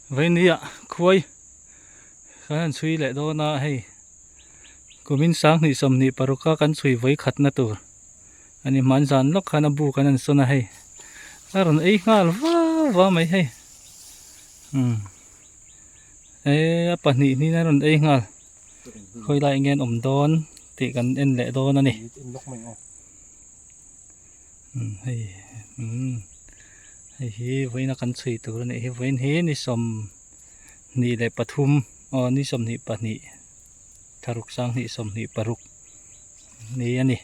Vawinia khuai kan han chhui leh dawn a hei kumin sanghnih sawmhnih paruk a kan chhui vawi khatna tur a ni hman zan lawk khan a bu kan han sawn a hei a rawn ei nghal va va mai hei umm eh a pahnih hnin a rawn ei nghal khawi lai nge an awm dawn tih kan en leh dawn a ni umm hei umm. Hei hi vawiina kan chhui tur a nih hi vawiin hi ni sawmhnih leh pathum aw ni 22 tharuk sanghnih 26 ni a ni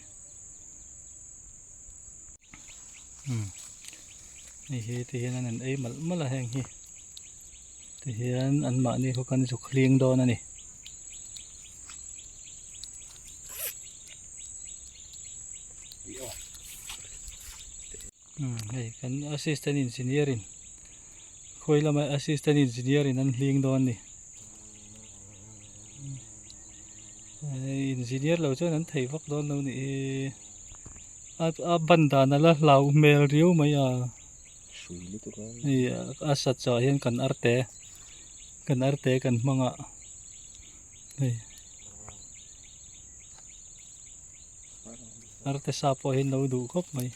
umm hei hi ti hian an ei malh malh a heng hi ti hian an mahni khaw kan zuk hling dawn a ni. Umm hei kan assistant engineer in khawi lama assistant engineer in an hling dawn a ni engineer lo chuan an thei vak dawn lo nih hi a a ban dan ala hlau hmel riau mai a hei a sat chah hian kan arte kan arte kan hmang a hei. Arte sa pawh hi an lo duh khawp mai.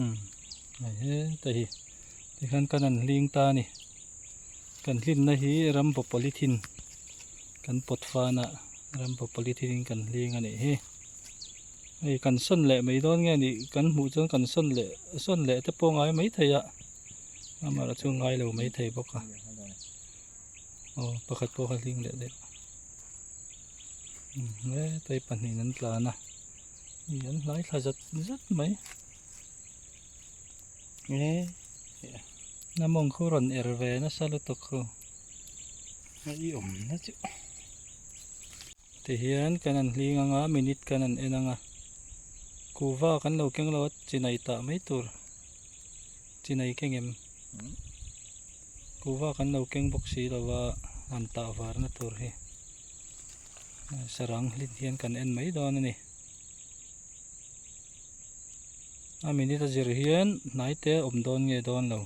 Umm hei heta hi tikhan kan han hling ta a ni kan hlimna hi rambo polythene kan pawt fan a rambo polythene in kan hling a nih hi hei kan sawn leh mai dawn nge nih kan hmuh chuan kan sawn leh sawn leh te pawh ngai mai thei a amaherawhchu chu ngai lo mai thei bawk a aw pakhat pawh kha hling leh daih umm hetai pahnihin an tlan a. Ih an hlai thla zat zat mai nge na mawng khu rawn er ve nasa lutuk khu a i awm na chu tihian kan han hling anga minute kan han en anga kuhva kan lo keng lo a chinai tah mai tur chinai keng em kuhva kan lo keng bawk si lo a han tah var na tur hi. Sarang hlit hian kan en mai dawn a ni. A minute a zir hian hnai te a awm dawn nge dawn lo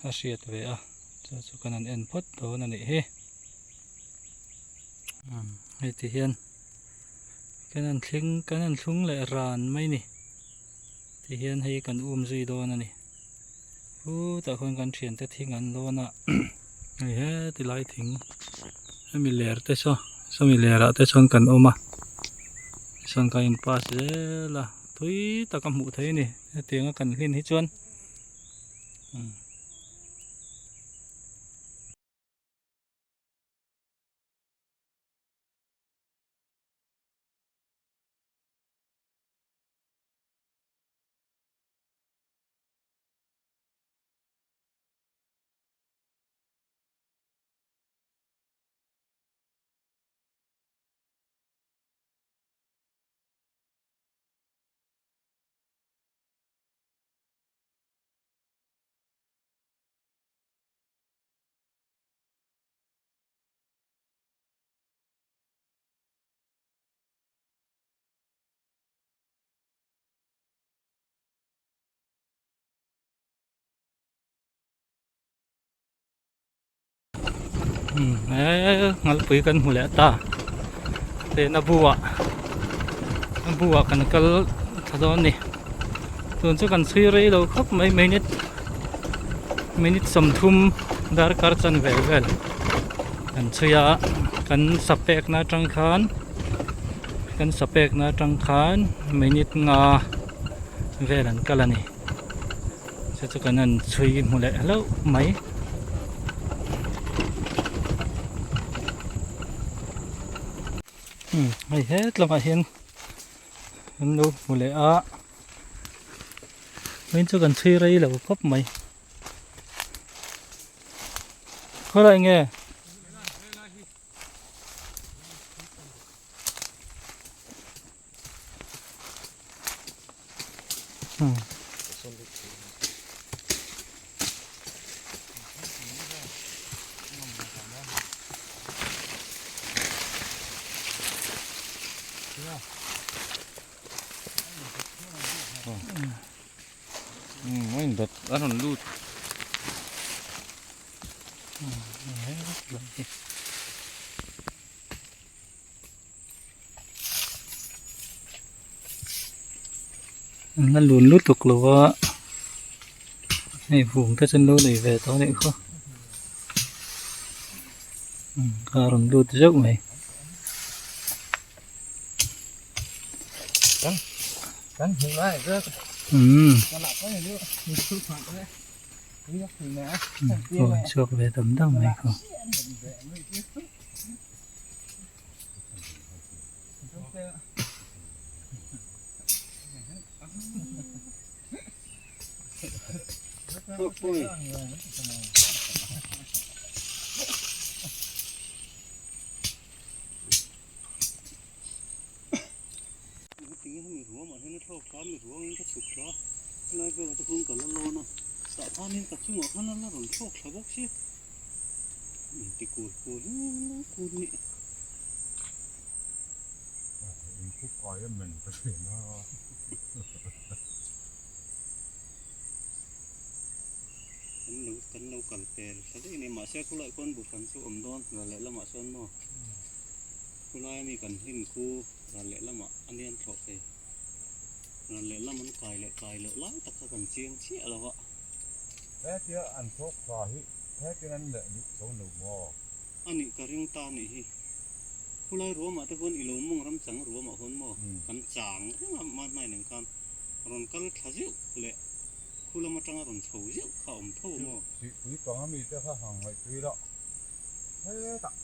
a hriat ve a chu chu kan han en phawt dawn a nih hi. Hei ti hian kan han thleng kan han thlung leh ran mai a ni ti hian hei kan um zui dawn a ni. Khutah khuan kan thiante thing an lawn a hei heti lai thing hemi ler te saw sawmi ler ah te chuan kan awm a tichuan kan in pass zel a tui tak a hmuh theih a ni hetiang a kan hlin hi chuan umm. Ngalpui kan hmu leh ta tena buah a buah kan kal thla dawn a ni tun chu kan chhui rei lo khawp mai minute minute 30 darkar chanve vel kan chhui a kan sapekna atang khan kan sapekna atang khan minute nga vel an kal a ni chu chu kan han chhui hmu leh hlauh mai. Umm hei het lamah hian kan lo hmu leh a vawiin chu kan chhui rei lo khawp mai khawlai nge. A rawn lut. An la lun lutuk lo a hei vung te chu an lo nei ve tawh a nih kha a rawn lut zeuh mai. Aw chhuak ve dam dam mai kha. Khulai ami kan hlim khu ral lehlamah a nian thlawh thei. Ral lehlam an kai leh kai loh lai tak kha kan chiang chiah lo a. Hetia an thawk tha hi hetin an leh luh tho lo maw? A nih ka ring ta nih hi. Khulai ruamah te khuan i lo mawng ram chang ruamah huan maw kan chang reng a mahnain ang khan rawn kal thla zeuh leh khu lam atanga rawn chho zeuh kha a awm tho maw? Sihpui panga mite kha hang ngaihtuih la hetah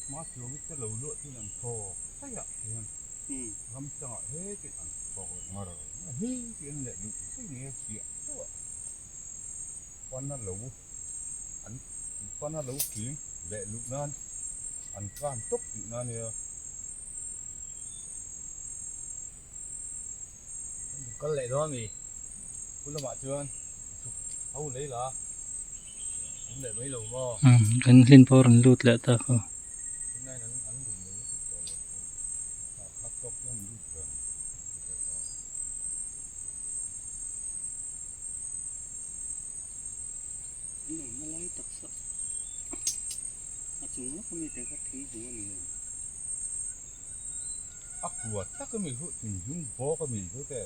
Hma chuangin te lo luah tin an thaw daih ah hian ram changah hetin an thawk leh ngar ngar hi tih an leh duh daih mai a fiah deuh a pana lo an pana lo fim leh luh nan an kan tawp tih na nia. Kal leh dawn a mi pu lamah chuan chhuk ho lei la awm leh mai lo maw. Kan hlin pawh a rawn lut leh ta kha. A kua tak a mi chu thinlung bawk a mi chu te.